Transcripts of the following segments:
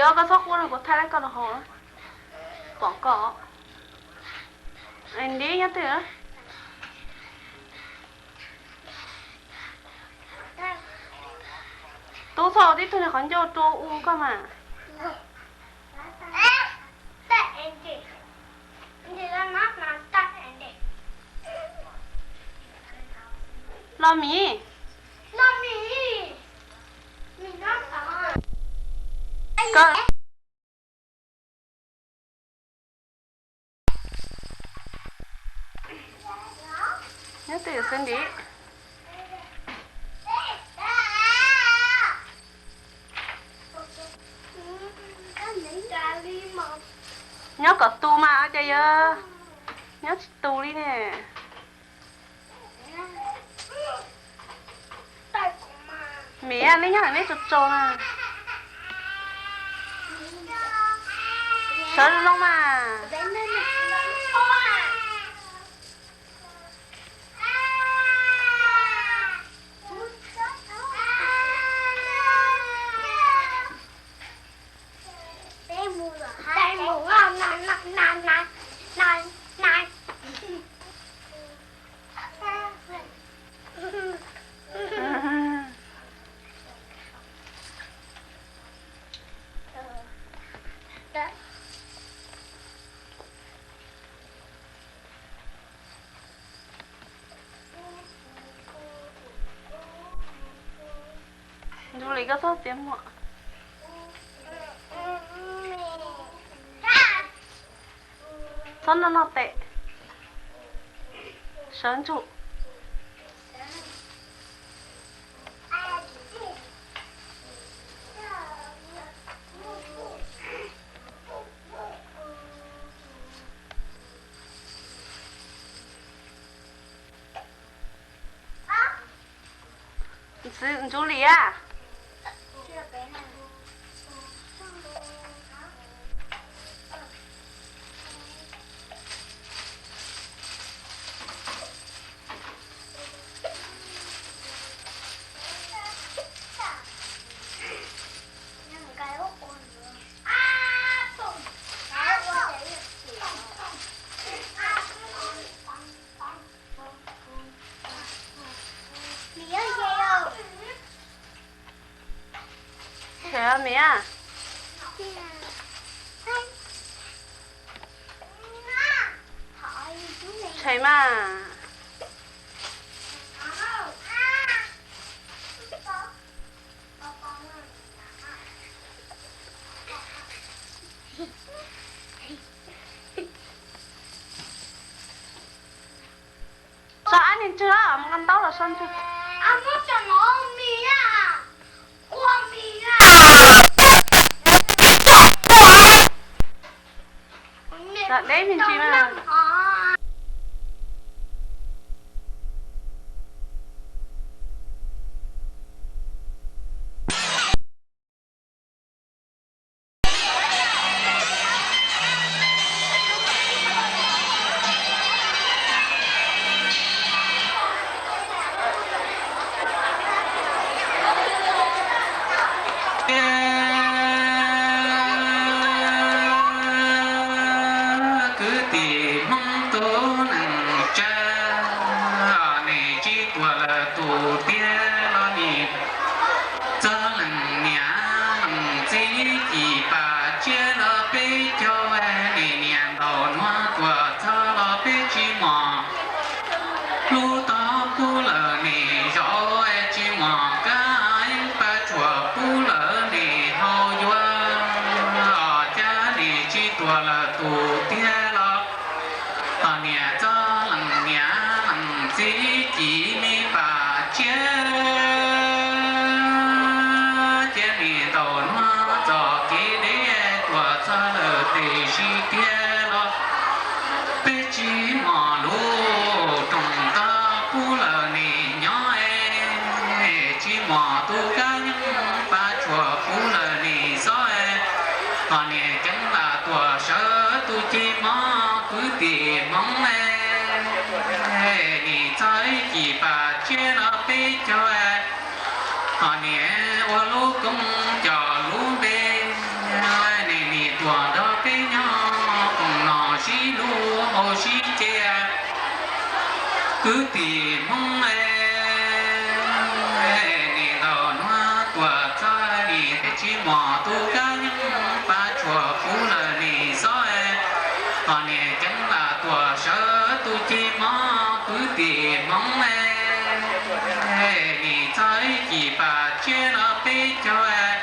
Koj txhob quaj, kuv thaij koj los haus, pom koj. Nti nyob twg? Tub txhob ua tib tug niag qhov ncauj rua u koj mas. Los mis. Nyob twj ywm xwb nti. Nyob kom tu mas ua cas yuav nyob tsis tu li ne. Miv, neb nyob hauv neb tsaus tsaus na. Sawv zoo mas. Ncuv Lis, koj txhob txiav muag. Txhob noj noj tes. Sawv ntsug. Ncuv Lis a. Miv, tshem mas. Tso ab niag ntswg, mus nqa ntaub los so ntswg. Txawm deb me ntsis mas. Kwv tij Hmoob tub neej tsa, nej tsis tuag lawm tus tiag los nim txog leej niam leej txiv cim pam tsiab los peb caug, nej niam ntaus nuav tuag txog los peb tsis mos lub tog pub lawm nej zaum, tsis mos kab yeeb paj tshuam pub lawm nej haus yuav, cas nej tsis tuag lawm tus tiag los nim txog leej niam leej txiv cim nej pam tsiab, cia nej ntaus nuav txoj kev deb tuag txog lawm teb si tiag los peb tsis mos lub rooj tog pub lawm nej nyob, tsis mos tus kab yeeb paj tshuam pub lawm nej xob, hos niam ceeb lam tuam sawv tus cim mob kwv tij Hmoob, nej txog cim pam tsiab los peb caug, hos niam ua lub koob coj lub npe tuaj nrog peb nyob koom no sib hlub hauv sib ce. Kwv tij Hmoob es, nim ntaus nuav tuaj txog nim tsis muaj tus kab yeej pab tshuaj kuv lawm nim xob, ho nim ceev lam tuaj sawv tus ci mob kwv tij Hmoob es, nim txog ib cim pam tshiab los peb caug,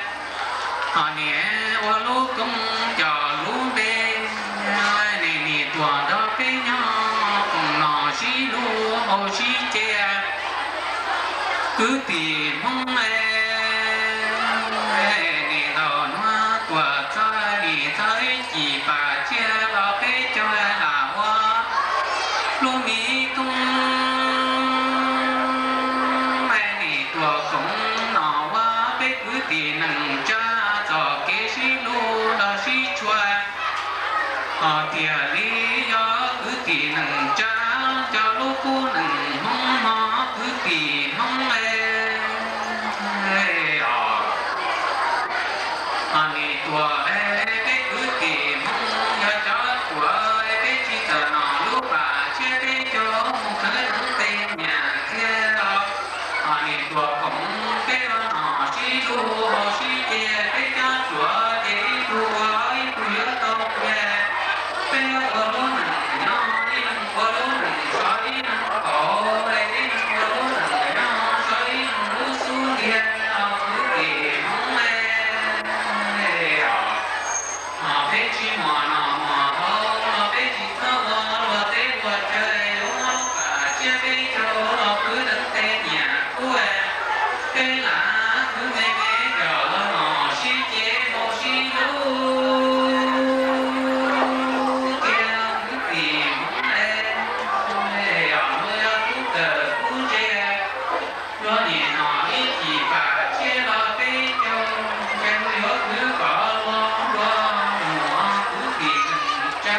ho nim ua lub koob coj lub npe, nim nim tuaj nrog peb nyob koom no sib hlub hauv sib ce. Kwv tij Hmoob es, nim ntaus nuav tuaj txog nim txog ib cim pam tshiab los peb caug lam ua lub mi koob, nim tuaj koom no ua peb kwv tij neej tsa txoj kev sib hlub los sib tshua. Ho tiag li yog kwv tij neej tsa coj lub kub neej Hmoob hmov kwv tij Hmoob es, ho nim tuaj es peb kwv tij Hmoob yog cov ruam es peb tsis txawj noj lub pam tshiab peb caug mus khwv deev tej nyiaj txiag los, ho nim tuaj koom peb ua no sib hlub hauv sib ce, peb cov ruam ces ib tug ua ib tug yuav tau nyiaj. Peb ua lub neej nyob ib leeg ua lub neej so ib leeg qaug, ib leeg ua lub neej nyob so ib leeg lub xub ntiag kwv tij Hmoob es. Ho peb tsis muaj noj muaj haus los peb tsis txhob ua luag teb luag chaw, lub pam tshiab peb caug los khwv deev tej nyiaj txiag, peb lam khwv me me coj los no sib ce mus sib hlub thiab kwv tij Hmoob es. Luag yog tub txawj tub ntse, luag nim no ib cim pam tshiab los peb caug, ces luag yuav khwv kom luag luag mus kwv tij neej tsa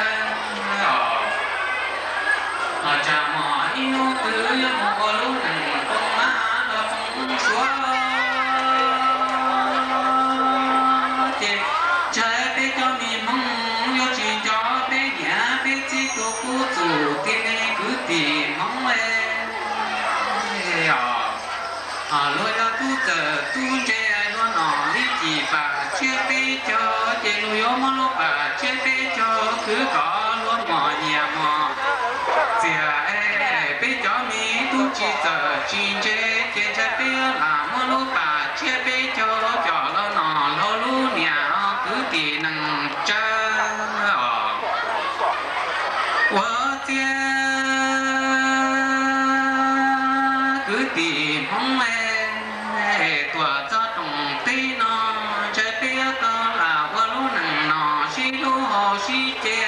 os. Ho tsam muaj ib hnub twg yuav mus ua lub neej poob mab los poob suav, ces ntshai peb cov me Hmoob yuav tsis nco peb niam peb txiv tus kub txuj tij neej kwv tij Hmoob es. Ho luag yog tub txawj tub ntse, luag no ib cim pam tshiab peb caug, ces luag yuav muab lub pam tshiab peb caug khwv kom luag muaj nyiaj muaj txiag es. Peb cov me tub tsis txawj tsis ntse, ces ntshai peb lam muab lub pam tshiab peb caug coj los no hlub lub niam kwv tij neej tsa os. Ua ciav kwv tij Hmoob es, tuaj txog rooj teb no, ntshai peb yuav tau lam ua lub neej no sib hlub hauv sib ce.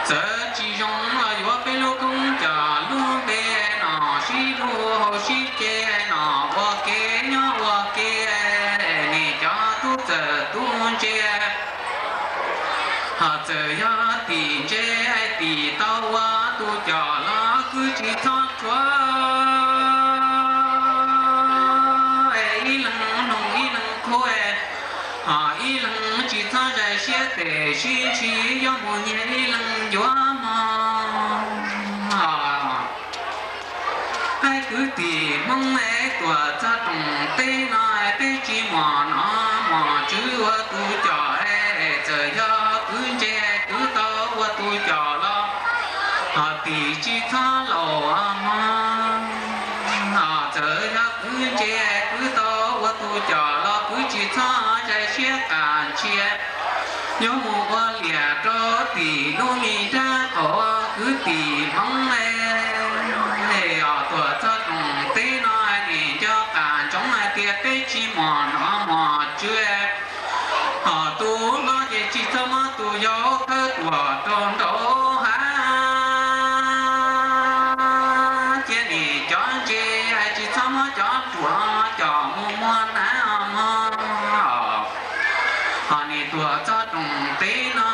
Txawm tsis zoo los yuav peb lub koob coj lub npe no sib hlub hauv sib ce no ua ke nyob ua ke. Nim cov tub txawj tub ntse, ho txawm yog tim ntse tim tau ua tus coj los kwv tsis txhob tsuav es ib leeg nug ib leeg qhuas, ho ib leeg tsis txhob zais siab tes sib ntsib, yuav mus nyiag ib leeg ncuav mog. Peb kwv tij Hmoob es, tuaj txog rooj teb no es peb tsis muaj nom muaj tswv ua tus coj es, txawm yog kwv ntse kwv tau ua tus coj los ho tim tsis txhob laus mog. Ho txawm yog kwv ntse kwv tau ua tus coj los kwv tsis txhob zais siab qas ntsia, yuav mus ua liam rau tim lub me nrab qaum kwv tij Hmoob es. Os, tuaj txog rooj teb no nim nco qas ntsoov hais tias peb tsis muaj nom muaj tswv, ho tus hlob ces tsis txhob muab tus yau thawb tuaj rau nraum hav, cia nim cov ntse tsis txhob muab cov ruam coj mus muag hnav mog. Ho nim tuaj txog rooj teb no,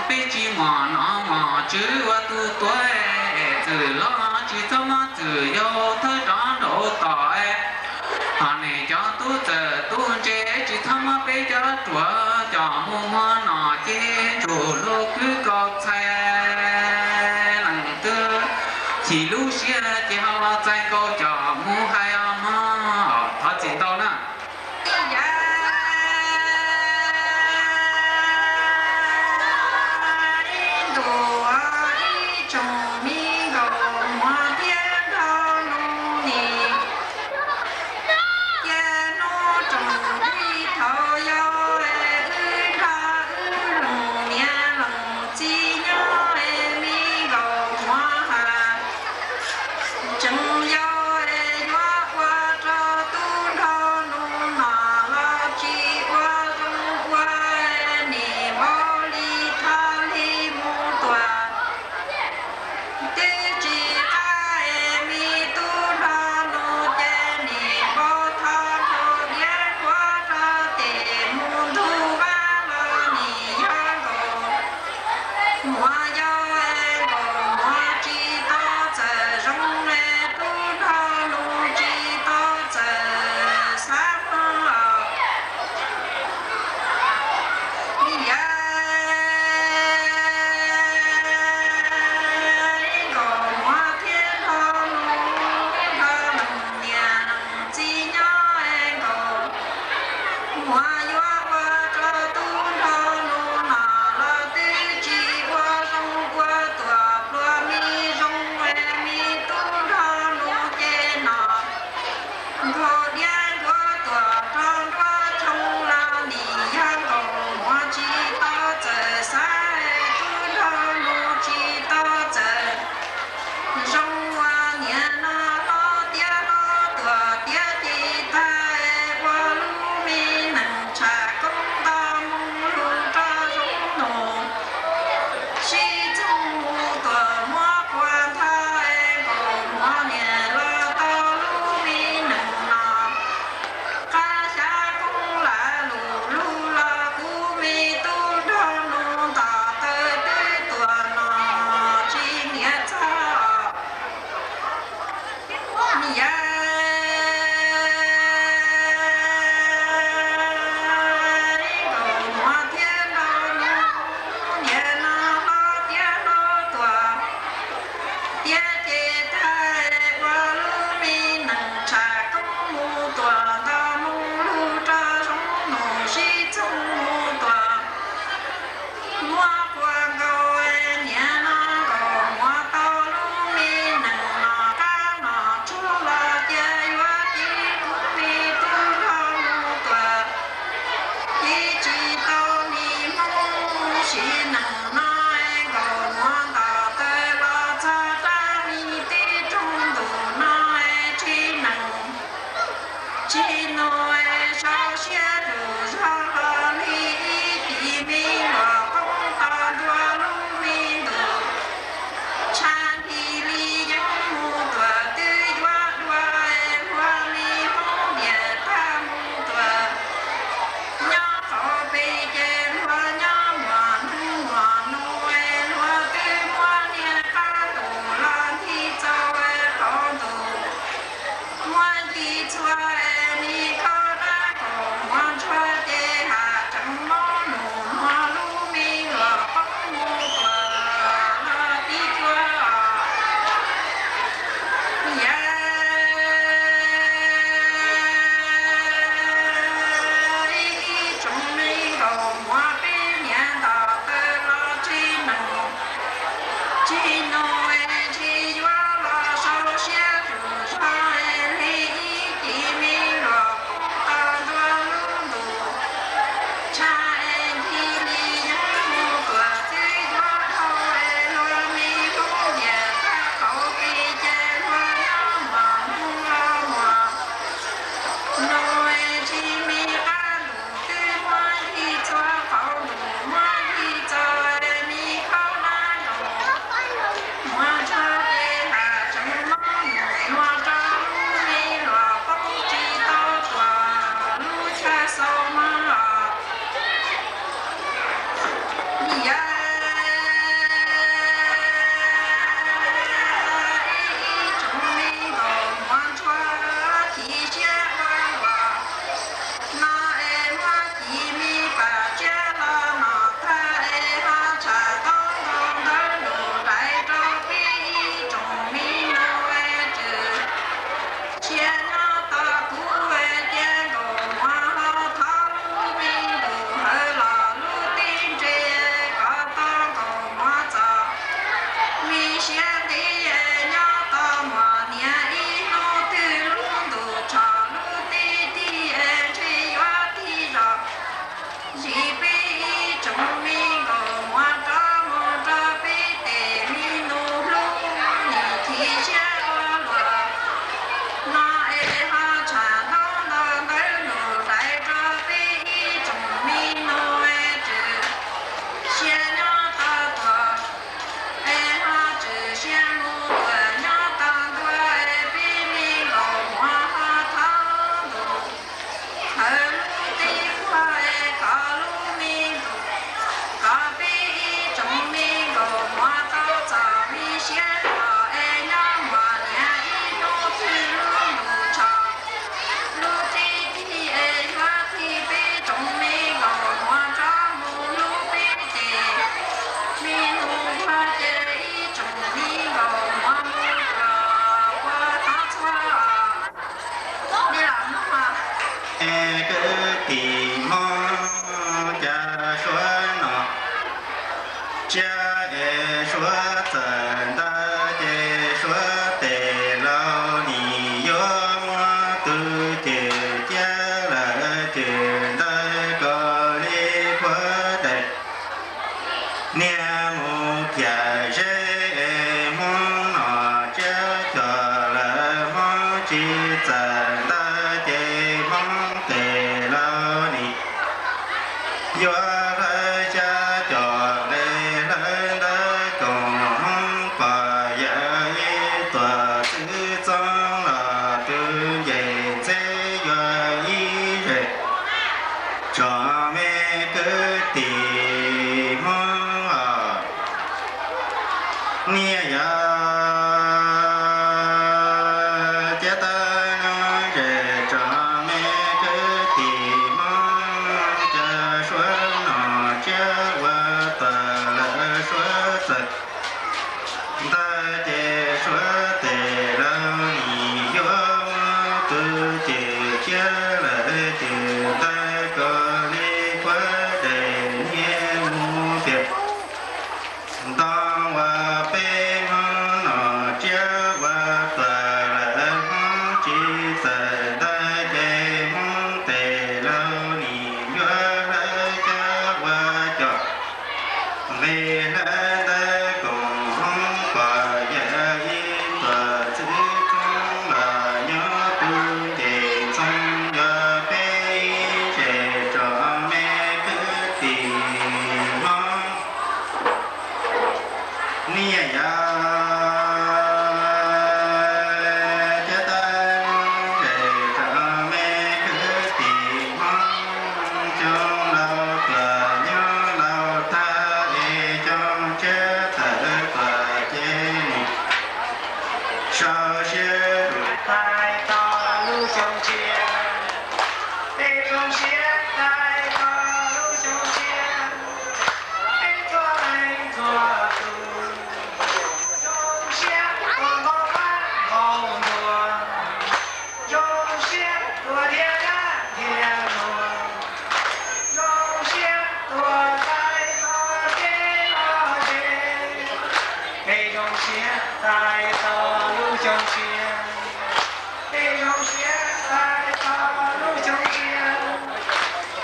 peb tsis muaj nom muaj tswv ua tus tuav, txwm hlob tsis txhob muab txwm yau thawb rov nraum tod. Ho nim cov tub txawj tub ntse tsis txhob muab peb cov ruam Cov mus muag no ces ntsuj lub kwj kaus txhais leej twg, chim lub siab ces ho los txais nkaus cov mus hais os mog. Thov txim ntau na. Ib yam ib ntus ib tsoom me nkauj muam thiab nraug nus nim, cia hnub tsoom li thaum yau es wb nrog wb leej niam leej txiv nyob es me nkauj muam has. Tseem yau es yuav ua rau tub nraug nus no los tsis ua zoo ua, nim npaum li thaj li mus tuaj. Twb tsis qab es me tub nraug nus ces nim npaum thaj nkaus diav kuav rau tes mus ntug vaj los nim yog nkaus muam yau es nkaus muam tsis tau txawm zoo es tub nraug nus tsis tau txawm xav mog. Yam nkaus muam thiab nraug nus, nraug leej niam leej txiv nyob es nkaus muam yuav ua rau tub nraug nus no los twb tsis ua zoo ua tuam pluas me zoo es me tub nraug nus ces no nkaus diav nkaus tuam rau nruab tshooj los nim yog nkaus muam tsis tau txawm xav, tub nraug nus tsis tau txawm zoo ua niam no hlob tiav hlob tuam tiav ces tag ua lub me neej tshaj koob nto mus lug rau zoo nus sib txoog mus tuam muab quas ntha es nkaus muam niam los tau lub me neej no. Qab xya koob lam lug lug los kuv me tub nraug nus ntom taw twb tuam no tsis niam txog. Yam nkaus muam thiab nraug nus, niam no hlob tiav hlob tuam tiav ces tag ua lub me neej tshaj koob mus tuam nto mus lug rau zoo nus sib txoog mus tuam muab quas nkaus niam no nkaus muam tau lub me neej no qab no tsuag los cia yuav tiv kuv me tub nraug nus tuam tiv tsis tau me hmoo sim neej no nkaus muam ntom taw los txog rau me teb roog ntuj no tsis neej tsis nus sau siab lug zog los li ib tis me luam qoob tos ntua lub me ntuj tshaj nti li yeej mus tuam twb yuav dua hluas me hmoob ntiam tag mus tuam nyob qhov pes ces hluas nyob muam nug muam nus hluas twb muab niag qab ntuj los nti txaus qhov ntuj muab nti txhua me khaub dab kaus muag ntsuag ces has tseem mob nus muag lub me luam qoob mus tuam los tib cuag yam ib tsoom me nkauj muam peb niam ntom taw los tsis nus tsis nus tsis yuav los sau siab lug zog li ib tis me luam qoob tos ntua lub ntuj tshaj nti li yeej mus tuam twb yuav dhau hluas me hmoob ntiam tag qhov pes ces hluas nyob muam nug los muam nus tsis me qab ntuj twb muab nti txhua qhov ntuj muab nti txaus me khaub dab kaus muag ntsuag ces has tseem mob nus muag rau lub me luam qoob tsis tau tuam lub chaw xaus mog. Yam ib tsoom me nkauj muam ntsuag chim siab ua luam no es muab ci me pam tsiab Yuav hlawv xya cov nqe hlawv ntawv koom hoob pom yawm ib tuam txwv txoob los tus nce ntxheb yuav ib zes tsom me kwv tij Hmoob os. Niaj yog cov tawv nyob ze tsom me kwv tij Hmoob, cov suav nom tsiab ua tuag lawm suav txawm ntawd ces suav tes laug nim yuav muab tus ces tsiab lawm ces ntawd koj li puab dej niaj mus tiag. Ntoo uas peb Hmoob nom tsiab ua tuag lawm Hmoob tsis txawm ntawd ces Hmoob tes laug nim yuav hlawv cab ua cov nqe hlawv ntawv koom hoob pom yawm ib tuam txwv txoob los nyob tus nce ntxhoo yuav peb ib zes tsom me kwv tij Hmoob. Niaj yog cov tawv nyob ze tsom me kwv tij Hmoob, coob laus tuag nyob laus tag es coob tsiab tawm tuag ces nim sau siab tais tau lub xyoo tshiab, peb zoo siab tais tau lub xyoo tshiab, peb txhua leej txhua tus zoo siab ua npau pab npau ntuag, zoo siab ua dhia dab dhia luag, zoo siab ua tais tau kev lom zem. Peb zoo siab tais tau lub xyoo tshiab, peb zoo siab tais tau lub xyoo tshiab,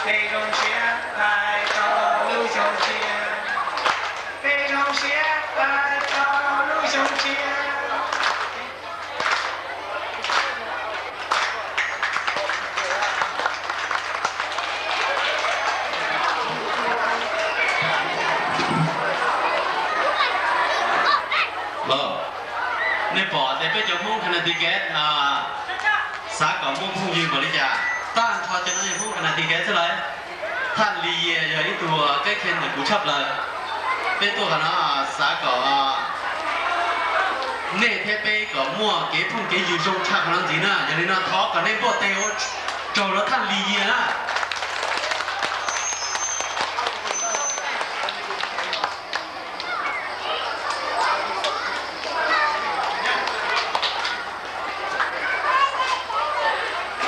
peb zoo siab tais tau lub xyoo tshiab, peb zoo siab tais tau lub xyoo tshiab. Los, nej pom tias peb cov Hmoob Connecticut xav kom muaj phooj ywg npaum li cas, tag nrho cov no yog Hmoob Connecticut xwb lawm. Thaj Lis Yias yog ib tug kab khia ntawm kuv tshaj plaws. Peb tuaj qhov no xav kom nej thiab peb kom muaj kev phooj kev ywg zoo tshaj qhov no ntxiv na. Yog li no thov kom nej npuaj tes ua tsaug rau Thaj Lis Yias na.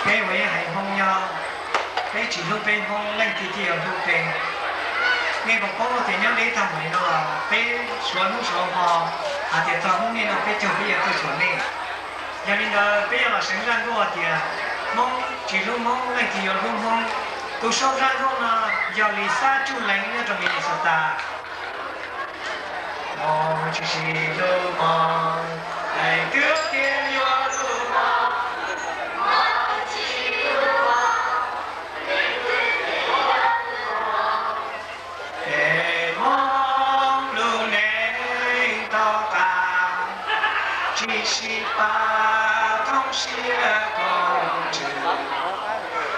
Peb ua ib haiv Hmoob nyob, peb tsis hlub peb Hmoob, leej twg thiaj yuav hlub peb? Nej puas paub tias nyob deb tag npaum li no los peb suav hnub suav hmo hais tias txog hnub niaj no peb caug peb yuav tuaj xyuas nej. Yog li ntawd peb yuav los seev zaj nkauj tias Hmoob tsis hlub Hmoob, leej twg yuav hlub Hmoob. Tus sau zaj nkauj no yog Lis Xab Tsuj Leev nyob rau Minnesota. Hmoob tsis sib hlub Hmoob, leej twg thiaj yuav hlub Hmoob? Hmoob tsis hlub Hmoob, leej twg thiaj yuav hlub Hmoob? Es Hmoob lub neej tau tas, tsis sib pab thoob siab koom ntsws,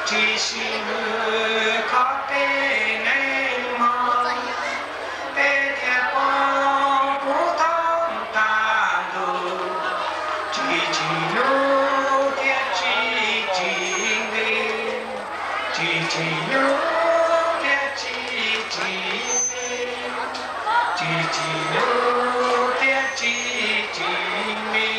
tsis sib hwm kho peb neej Hmoob, peb thiaj poob kub thoob tag ntuj, tsis tsim nyog thiab tsis tsim nqi, tsis tsim nyog thiab tsis tsim nqi, tsis tsim nyog thiab tsis tsim nqi.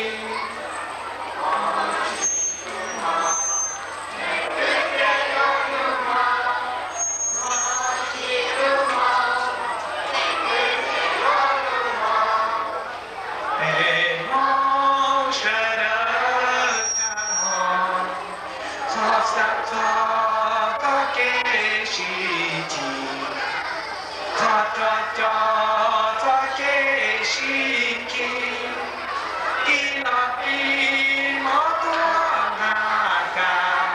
Es Hmoob sawv daws tag nrho, txhob xav txog txoj kev sib cim, txhob rov cov txoj kev sib khi, ib los pib mob tuaj nqa kas,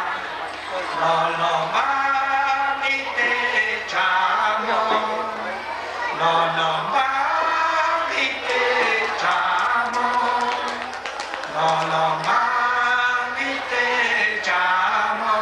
los los npab nqi tes tsa hmo, los los npab ib teg tsa hmo, los los npab ib teg tsa hmo.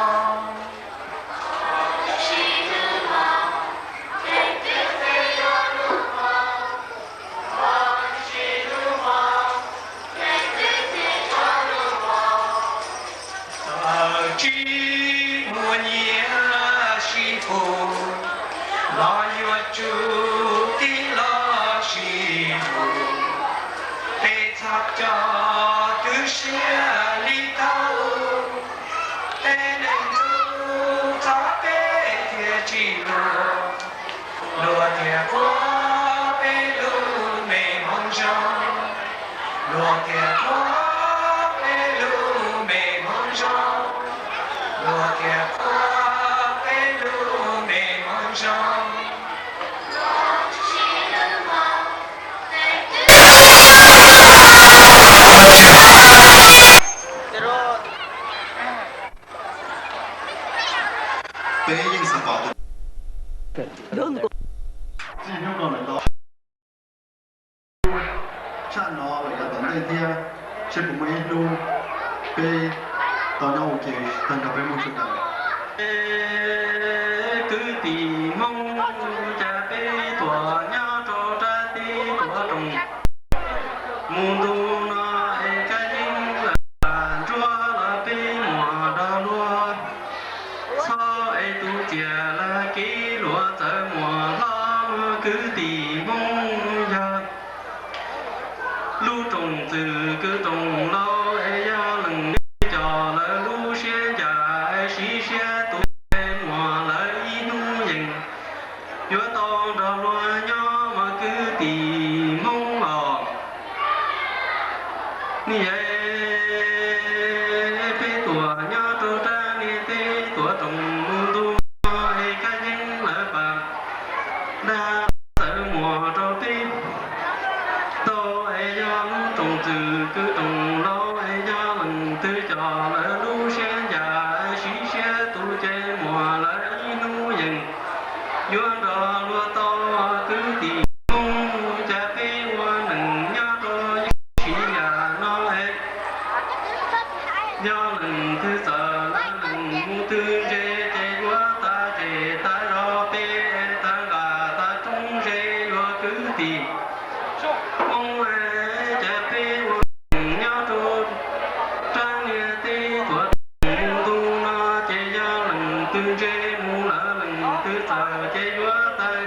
Txawm tsis muaj nyiaj sib pug, los yuav tsum tig los sib hlub. Peb txhob coj tu siab li thaum ub, peb neeg ntuj txhob peb thiaj tsis luag. Luag thiaj quaj peb lub me hmoov zoo, luag thiaj quaj peb lub me hmoov zoo, luag thiaj quaj peb lub me hmoov zoo. Peb yeej xav pom tus txij hnub no lawm tau tshaj no lawm yav tom ntej thiab, seb puas muaj ib hnub peb tau nyob ua ke tag nrho peb Hmoob sawv daws. Kwv tij Hmoob, cas peb tuaj nyob rau rab teb tuav rooj, mus ntu no es kab yeeb lawm, nruab los peb muag nrog luag, txhob es tus txiaj lawm kev luag txawv muag hlob, kwv tij Hmoob yog lub rooj txwm kwv rooj laus es yog leej twg coj lawv lub siab ncaj, siv siab tus tsev muag lawv ib hnub yeej yuav tau nrog luag nyob mas kwv tij Hmoob os. Ni es peb tuaj nyob rau rab niag teb tuav rooj, mus ntu no es kab yeeb lawv pam, dag txawv muag rau peb tau es yog lub rooj txwm kwv rooj laus es yog leej twg coj lawv lub siab ncaj, siv siab tus tsev muag lawv ib hnub yeej yuav nrog luag tau, kwv tij Hmoob, cas peb ua neej nyob rau yeeb sib yam no es yog leej twg txawv lawv leej mus twg ntse ces yuav tag zej tag zos, peb tag nqaj tag roob ze yuav kwv tij Hmoob, cas peb ua neej nyob rau rab niag teb tuav rooj, mus ntu no ces yog leej twg ntse mus lawv leej twg txawv ces yuav tag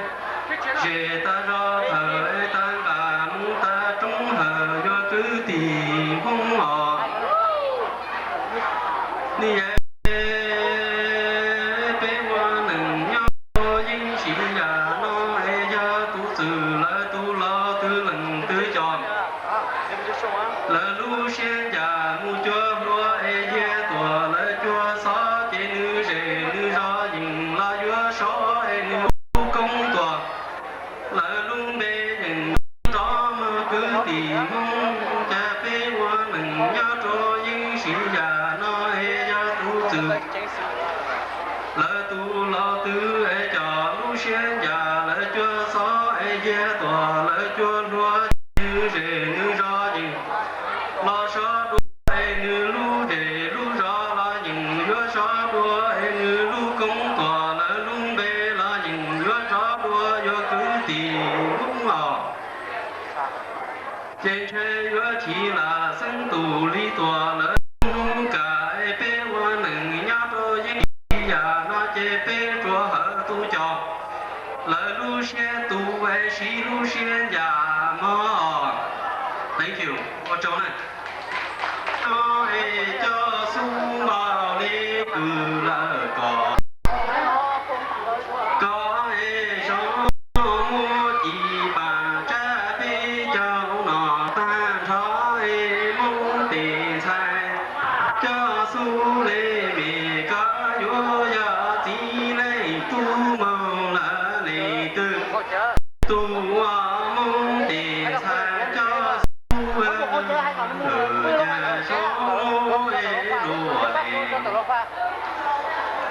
zej tag zos, thawj tag nqaj mus tag roob hawm yuav kwv tij Hmoob os. Ni es peb ua neej nyob rau yeeb sib yam no es yog tus txwv lawv tus laus twg leej twg coj lawv lub siab ncaj mus cuag hluas es hiav tuam lawv cuag xov, ces nws zej nws zos yeej los yuav sov es nws lub koob tuag lawv lub npe yeej nrov mas kwv tij Hmoob, cas peb ua neej nyob rau yeeb sib yam no es yog tus txwv lawv tus laus twg es coj lub siab ncaj lawv cuag xov es hiav tuam lawv cuag hluas, ces nws zej nws zos yeej los sov dua es nws lub zej lub zos los yeej yuav sov dua es nws lub koob tuag lawv lub npe los yeej yuav sov dua yuav kwv tij Hmoob os. Ces ntshe yuav tsis lam xeeb tus li tuam lawv hnub kam es peb ua neej nyob rau yeeb sib yam no ces peb tsuas hawm tus coj lawv lub siab tus es siv lub siab ncaj mog. Thank you. Ua tsaug na. Coj es coj xub npaum li kwv lawm kom, kom es zoo muab ci pam tsab peb caug no tag nrho es Hmoob tej ntxhais. Coj xub li me koj yuav yog txiv neej tub moog lawm leej twg. Tus uas Hmoob tej ntxhais coj xub, cas zoo es luag li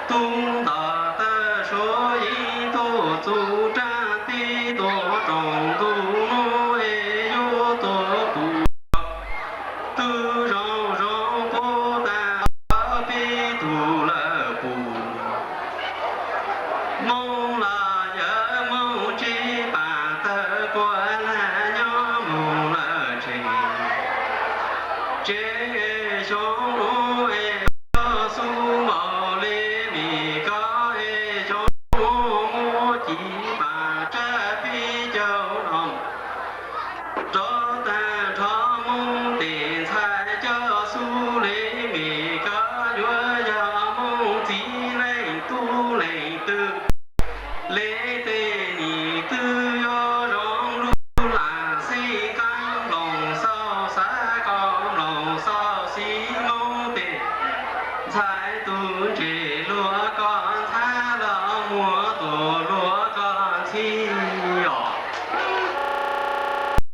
tub nto tawg suav yeej tuaj xub raj tib tuam rooj ntuj nub es yuav tuaj pum twb zoo zoo puag tas pib tug lawm pum. Mooj los yawg mooj tsis pam tawg kua lag nyob mooj lawm tsev. Tsev xyoo ub es koj xub npaum li mis koj es xyoo ub muab ci pam tsab pib caug no rov tag nrho mooj tes ntxhais coj xub li mis koj yuav yog mooj txiv leej tub leej twg. Li tej nim twb yuav zoo lub lam xij nqab nploos xauj xav koj nploos xauj xib moob tes ntxhais tus ntse